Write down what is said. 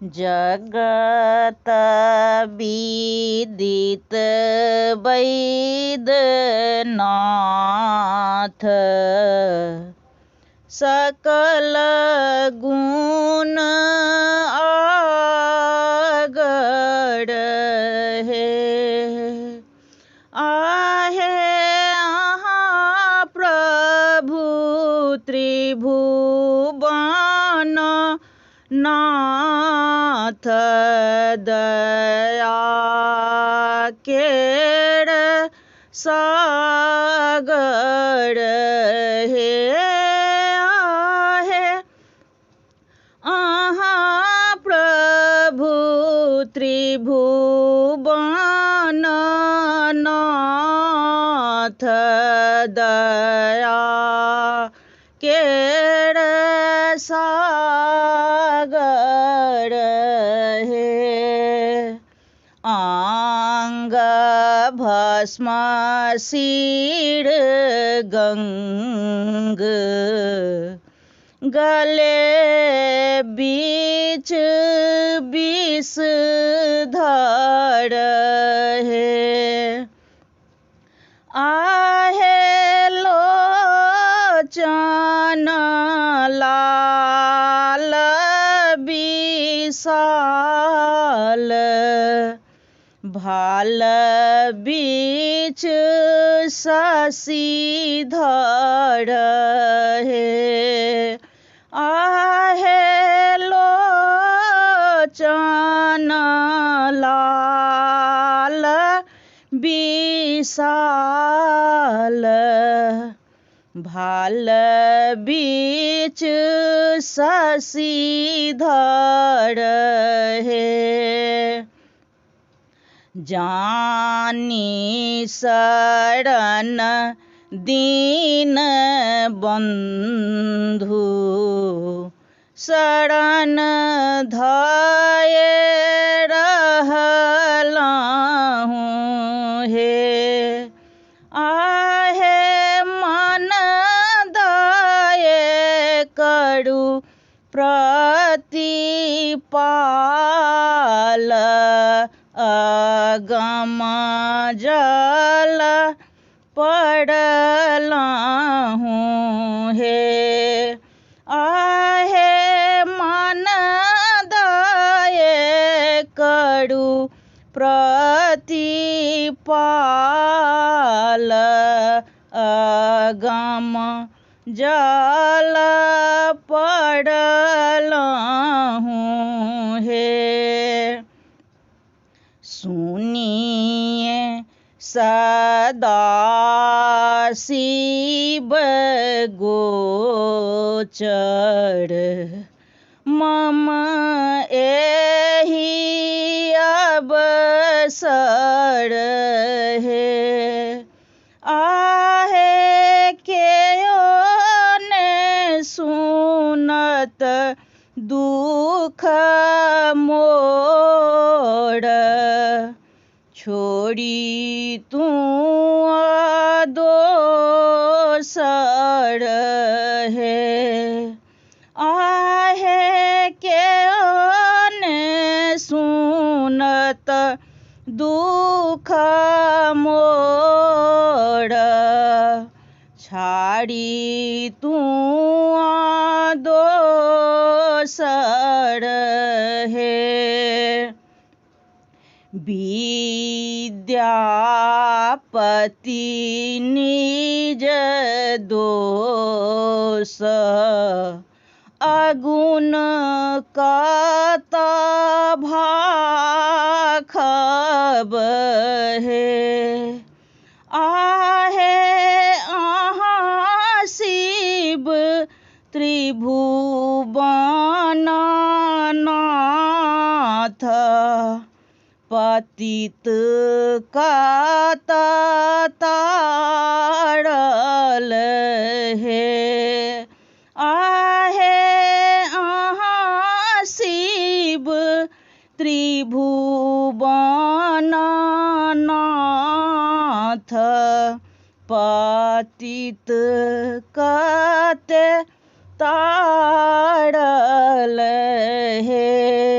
जगत विदित वैद्यनाथ सकल गुण आगर हे। आहे अहाँ प्रभु त्रिभुवन नाथ दया केर सागर हे। आहे अहाँ प्रभु त्रिभुवन नाथ दया केर सागर हे। आंग भस्म शिर गंग गले बीच विष धर हे। आहे लोचन लाल विशाल भाल बीच शशिधर हे। आहे लोचन लाल विशाल भाल बीच शशिधर हे। जानी शरण दीन बंधु शरण धये रहलहुँ हे। आहे मन दये करु प्रतिपाल अगम जल पड़लहुँ हे। आहे मन दये करु प्रतिपाल अगम जल पड़लहुँ हे। सुनिए सदा शिव गोचर मम एहि अवसर हे। आहे केओ ने सुनत दुख मोर छोड़ी तू दोसर हे। आहे केओ ने सुनत दुख मोर छाड़ी तू दोसर हे। विद्यापति निज दोष अगुण कत भाखब हे। आहे अहाँ शिव त्रिभुवन नाथ पतित कत तारल हे। आहे अहाँ शिव त्रिभुवन नाथ पतित कत तारल हे।